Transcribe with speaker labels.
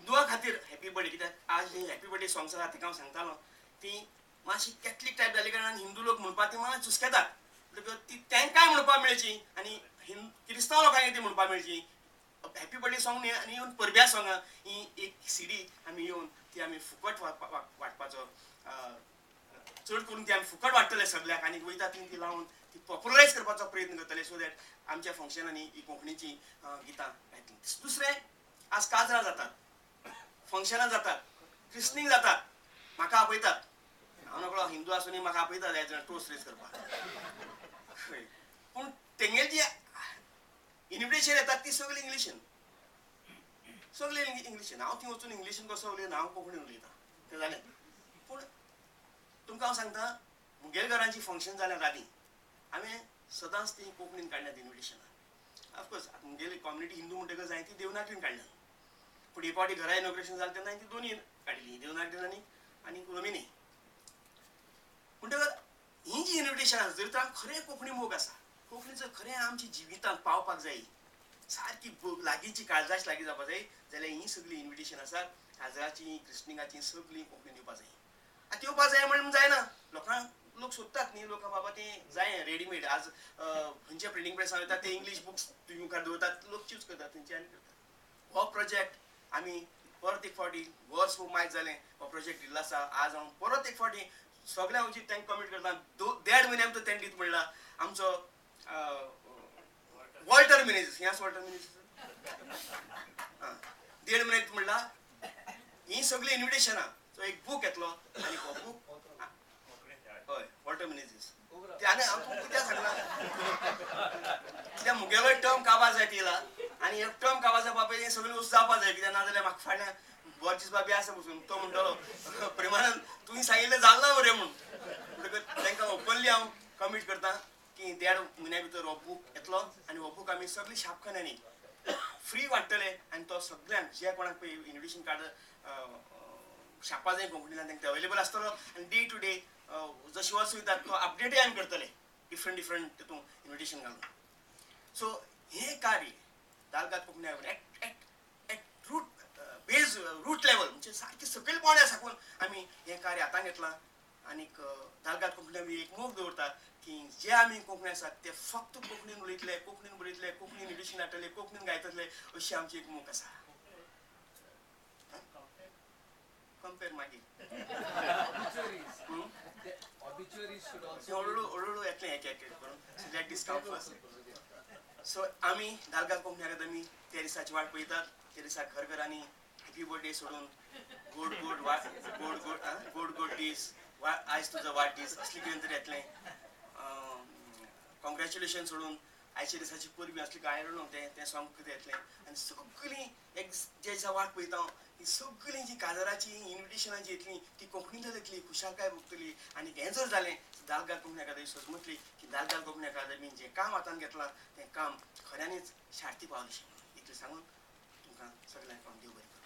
Speaker 1: हिंदुआ खातीर happy birthday, कित्याक आज जे हॅपी बर्थडे सॉंग्स आसा तेका हांव सांगतालो ती मातशी कॅथलीक टायप जाली कारणान हिंदू लोक म्हणपा ती मातशी चुसकेतात. म्हणटकच ती तांकांय म्हणपाक मेळची आनी क्रिस्तांव लोकांक ती म्हणपाक मेळची. हॅपी बर्थडे सॉंग न्ही आनी येवन परब्या सॉंगां ही एक सीडी आमी येवन ती आमी फुकट वांटपाचो, चड करून ती आमी फुकट वांट्टले सगल्याक आनी वयता ती ती लावन ती पॉप्युलरायज करपाचो प्रयत्न करतले, सो that आमच्या फंक्शनांनी ही कोंकणीची गितां गायतली. दुसरें, आज काजरां जातात, फंक्शनां जातात, क्रिस्नींग जातात, म्हाका आपयतात. हांव नकळो हिंदू आसूनय म्हाका आपयतात जायत जाण टोस्ट रेज करपाक. पूण तेंगेली जी इन्विटेशन येतात ती सगळी इंग्लिशीन, सगळी इंग्लिशीन. हांव थंय वचून इंग्लिशीन कसो उलयना, हांव कोंकणीन उलयता, तें जालें. पूण तुमकां हांव सांगता, मुगेल्या घरांची फंक्शन जाल्या राती हांवें सदांच ती कोंकणीन काडल्यात इन्विटेशनां. ऑफकोर्स मुगेली कम्युनिटी हिंदू म्हणटकच हांवें ती देवनागरीन काडल्या, पूण एक फावटी घरा इनॉग्रेशन जालें तेन्ना हांवें ती दोनूय काडली, देवनागरीन आनी रोमिनी. म्हणटकच ही जी इन्विटेशन आसा, जर तर आमकां खरें कोंकणी मोग आसा, कोंकणी जर खरें आमच्या जिवितांत पावपाक जाय, सारकी लागींची काळजाची लागीं जावपाक जाय, जाल्यार हीं सगळीं इन्विटेशन आसात काजराचीं, क्रिस्निंगाचीं सगळीं कोंकणीन येवपा जाय. आतां येवपा जाय म्हणून जायना, लोकांक लोक सोदतात न्ही, लोकांक बाबा तें जाय रेडीमेड. आज खंयच्या प्रिंटींग प्रेसान वयता ते इंग्लीश बुक्स तुमी मुखार दवरतात, लोक चूज करतात थंयचे आनी करतात. हो प्रोजेक्ट आमी परत एक फावटी वर्स मायज जालें हो प्रोजेक्ट दिल्लो आसा. आज हांव परत एक फावटी सगळ्यां वचीत तांकां कमीट करता. 1.5 म्हयन्या भितर तांणी दीत म्हणला आमचो वॉल्टर मिनेझीस, हे आसा वॉल्टर मिनेझीस, 1.5 म्हयन्या म्हणला ही सगळीं इन्विटेशनां, सो एक बूक येतलो आनी हो बूक हय वॉल्टर मिनेझीस. ते आनी हांव तुमकां कित्याक सांगला, कित्याक मुगेलो टर्म काबार जायत येयला आनी एक टर्म काबार जावपा पयलीं सगळीं वस्तू जावपा जाय, कित्याक नाजाल्यार म्हाका फाल्यां बोर्जीस बाबी आसा बसून तो म्हणटलो प्रेमानंद तुवें सांगिल्लें जालें ना मरे म्हूण. म्हणटकच तांकां ओपनली हांव कमीट करता की 1.5 म्हयन्या भितर हो बूक येतलो आनी हो बूक आमी सगळीं छापखान्यांनी फ्री वांट्टले आनी तो सगळ्यांक जे कोणाक पळय इन्विटेशन कार्ड छापपा जाय कोंकणींतल्यान तांकां अवेलेबल आसतलो आनी डे टू डे जशी वर्स वयतात तो अपडेटय आमी करतले, डिफरंट डिफरंट तितून इन्विटेशन घालून. सो हें कार्य Dalgado Konkani at root base root level म्हणजे सारकें सकयल पावण्या साकून आमी हें कार्य हातांत घेतलां. आनीक दालगाद कोंकणी आमी एक मोग दवरता की जे आमी कोंकणी आसात ते फक्त कोंकणीन उलयतले, कोंकणीन बरयतले, कोंकणीन इन्विटेशन धाडटले, कोंकणीन गायतले, अशी आमची एक मोग आसा. कंपेर मागीर हळू हळू येतलें एक एक करून, so let this come first. So आमी दालगाद कोंकणी अकादमी त्या दिसाची वाट पळयतात. त्या दिसा घर घरांनी हॅपी बर्थडे सोडून गोड गोड गोड गोड गोड गोड दीस, आयज तुजो वाडदीस असलें कितें तरी येतलें. कॉंग्रेच्युलेशन सोडून आयच्या दिसाची परबी असली काय न्हू तें तें सॉंग कितें येतलें. आनी सगळीं एक जे दिसा वाट पळयता हांव, ही सगळीं जी काजराची इन्विटेशनां जी येतलीं ती कोंकणींतल्यान येतली, खुशालकाय भोगतली. आनी हें जर जालें दालगाद कोंकणी अकादमी सजमतली की दालगाद कोंकणी अकादमीन जें काम हातांत घेतलां तें काम खऱ्यांनीच सार्थी पावलें. इतलें सांगून तुमकां सगळ्यांक हांव देव बरें करूं.